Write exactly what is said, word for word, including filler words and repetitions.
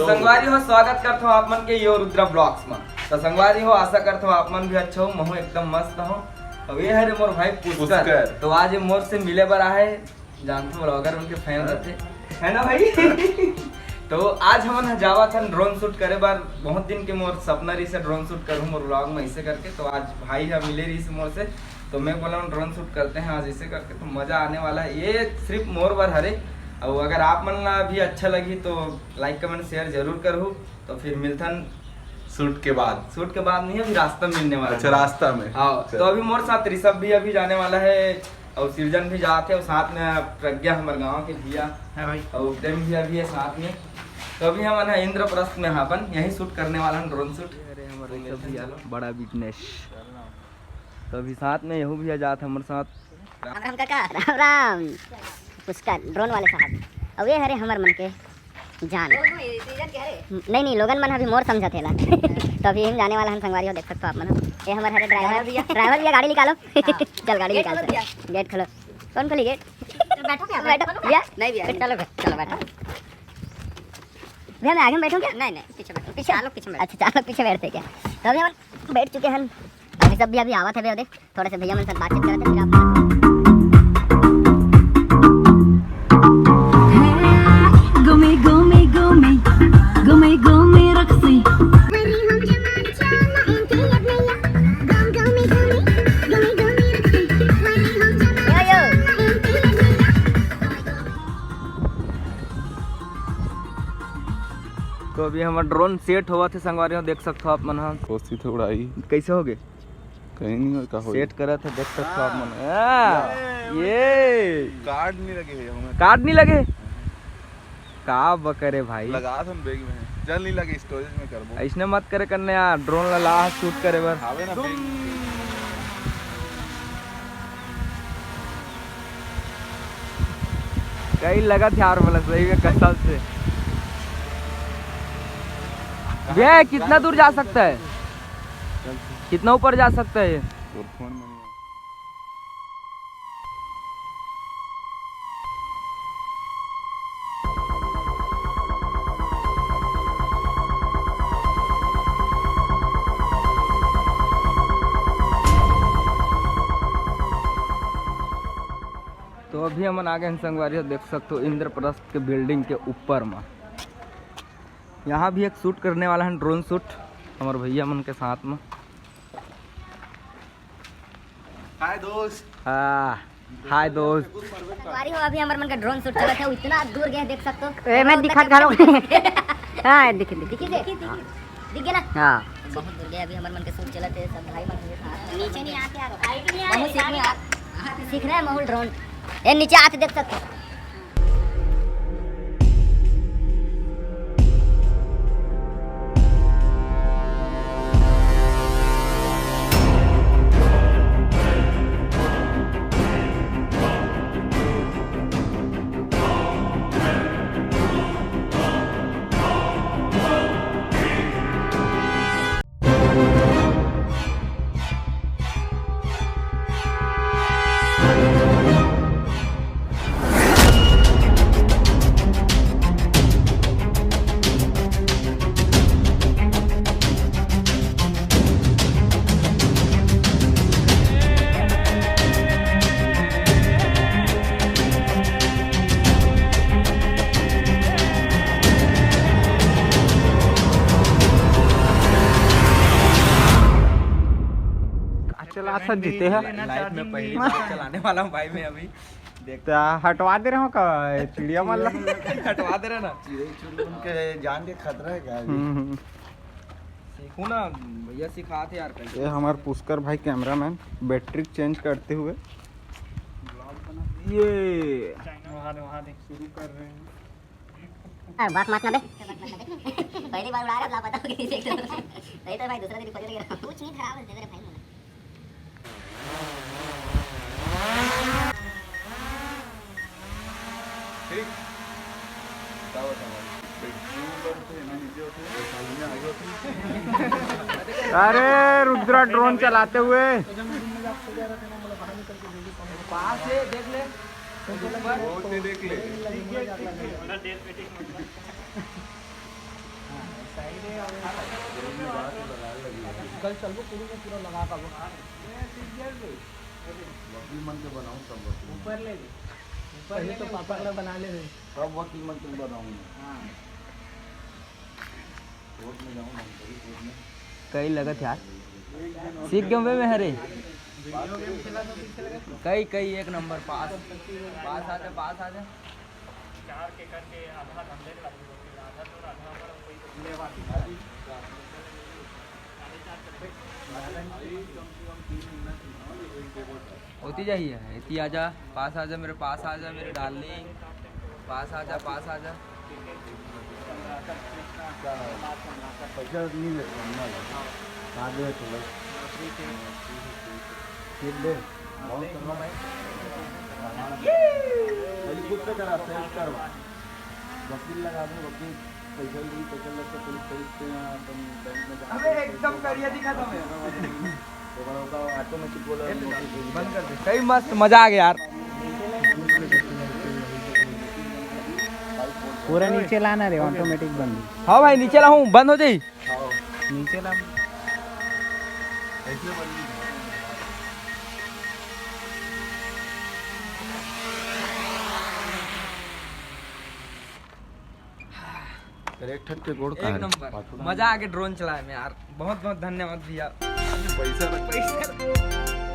संगवारी हो, स्वागत करत हो आप मन के यो रुद्रा ब्लॉग्स में। तो संगवारी हो, आशा करत हो आप मन भी अच्छा हो, महू एकदम मस्त हो। अब ये हरे मोर भाई पुष्कर। पुष्कर। तो आज ये मोर से मिले बर आए, जानथो ब्लॉगर उनके फैन रहते, है ना भाई? तो आज हमन ह जावत हन ड्रोन शूट करे बर। बहुत दिन के मोर सपना रहिसे ड्रोन शूट करूँ मोर ब्लॉग में, ऐसे करके। तो आज भाई ह मिले रहिसे मोर से, तो मैं बोला ड्रोन शूट करते हैं आज ऐसे करके, तो मजा आने वाला है। ये सिर्फ मोर बर हरे। और अगर आप मन ला भी अच्छा लगी तो लाइक कमेंट शेयर जरूर करू। तो फिर मिलथन शूट के बाद। शूट के बाद नहीं, अभी रास्ता में मिलने वाला अच्छा, है। रास्ता में। हाँ, चल। तो अभी मोर साथ ऋषभ भी अभी जाने वाला है और सिरजन भी जात है और साथ में प्रज्ञा, हमारे गांव के भैया, है भाई। और प्रेम भैया भी है साथ में। तो अभी हम ना इंद्रप्रस्थ में, हाँ, अपन यही शूट करने वाला है, ड्रोन शूट। अरे, हमारे ऋषभ भैया, बड़ा बिजनेस। तो अभी साथ में यहू भैया जात है हमारे साथ। राम राम काका। राम राम। पुष्कर, ड्रोन वाले साहब। अब ये हरे हमर मन के जान। नहीं, नहीं, लोगन मन अभी मोर समझत हे ला। तो अभी हम जाने वाला हन संगवारी हो, देख सकते हो आप मन। ये हमर हरे ड्राइवर भैया। ड्राइवर भैया, गाड़ी निकालो। हाँ। चल, गाड़ी निकाल। गेट खोलो। कौन खोली गेट? तो बैठो क्या? बैठो भैया। नहीं भैया। चलो, चलो बैठो। भैया, मैं आगे में बैठूं क्या? नहीं, नहीं, पीछे बैठो। पीछे? चार लोग पीछे बैठो। अच्छा, चार लोग पीछे बैठते क्या? तो अभी हम बैठ चुके हैं। अभी सब भी अभी आवत है भैया, देख। थोड़े से भैया मन से बातचीत करते हैं, फिर आप। घूमे, घूमे, घूमे, घूमे, घूमे रखसी। तो अभी हमर ड्रोन सेट होवत हे संगवारी हो, देख सकथो आप मन ह। कोसी थोड़ा ही। कैसे हो गए? कहीं नहीं हो, का होई? सेट करत हे, देख सकथो आप मन। हाँ। हाँ, ये कार्ड नहीं लगे है हमें। कार्ड नहीं लगे? का बकरे भाई। लगा था बैग में, जल नहीं लगे, स्टोरेज में करबो। ऐसने मत करे करने यार, ड्रोन ला ला शूट करे बर। आवे ना बैग में। कहीं लगत यार, बोला सही में कसम से। भैया, कितना दूर जा सकता है? कितना ऊपर जा सकता है ये? तोर फोन में नहीं है। तो अभी हमन आ गए हैं संगवारी हो, देख सकते हो इंद्रप्रस्थ के बिल्डिंग के ऊपर में। यहाँ भी एक शूट करने वाला है, ड्रोन शूट, हमारे भैया मन के साथ में। हाय दोस्त। हाँ, हाय दोस्त। संगवारी हो, अभी हमर मन का ड्रोन शूट चलत है, इतना दूर गए देख सकते हो। ए, मैं दिखा घालो। हाँ, दिखे, दिखे। दिखी दे, दिख गया ना? हाँ। बहुत दूर गए, अभी हमर मन के शूट चलत है, सब भाई मन के साथ। नीचे नहीं आते यार। बहुत सीख में आ-, सीख रहे हैं माहौल ड्रोन। ए, नीचे आते देख सकते हो। चला सा जीते हैं। लाइफ में पहली बार चलाने वाला हूँ भाई मैं अभी। देखता, हटवा दे रहे हो का ये चिड़िया मन ला? हटवा दे रहे ना। चिड़ै चुनमुन के जान के खतरा है क्या अभी? हम्म, हम्म। सीखो ना भैया, सिखाते यार कहीं। ये हमार पुष्कर भाई कैमरामैन, बैटरी चेंज करते हुए। ये वहाँ दे, वहाँ दे। शुरू कर रहे हैं। अरे बात मत ना बे। पहली बार उड़ा रहे, अब लापता हो गई, देख लो। नहीं तो भाई दूसरा दिन खोजने लगे। कुछ नहीं खराब है, दे दे रे भाई। ठीक। बताओ, बताओ। अरे रुद्रा ड्रोन चलाते हुए। पास है, देख ले। वो देख ले। कल चलबो कुरु में पूरा लगा का वो। वकील मन के बनाऊं सब वकील। ऊपर ले ले। ऊपर पहले ले तो ले, पापा ऊपर। वाला बना ले रे। सब वकील मन के बनाऊं मैं। हाँ। कोर्ट में जाऊं मैं, बड़ी कोर्ट में। कई लगत यार। सीख गए बे मैं हरे। वीडियो गेम खेला तो पीछे लगा। कई, कई एक नंबर पास। पास आ जा, पास आ जा। चार के करके आधा धंधे के लागू होते, आधा तो आधा हमारा कोई लेवा। होती जाही है, इतनी आजा, पास आजा मेरे, पास आजा मेरे डार्लिंग, पास आजा, पास आजा। पैसा नहीं लेता हूँ ना। कहाँ दे तू भाई? ठीक है। बहुत करवा भाई। अभी खुद से करा, self करवा। वकील लगा दो, वकील पैसा भी, पैसा लगता, पुलिस खरीदते हैं, अपन बैंक में जाते अबे हैं, एकदम पैसे करिया दिखा था मैं। तो बड़ा होता है, automatic वाला नोटिस दे दिया। बंद कर दे। सही मस्त मजा आ गया यार। पूरा नीचे लाना रे, ऑटोमेटिक बंद। हाँ भाई, नीचे लाऊं, बंद हो जाई। नीचे ला। तेरे एक ठन के गोड़ एक कहाँ है? नंबर। मजा आ गया ड्रोन चलाए में यार, बहुत बहुत धन्यवाद भैया। पैसा लग पैसा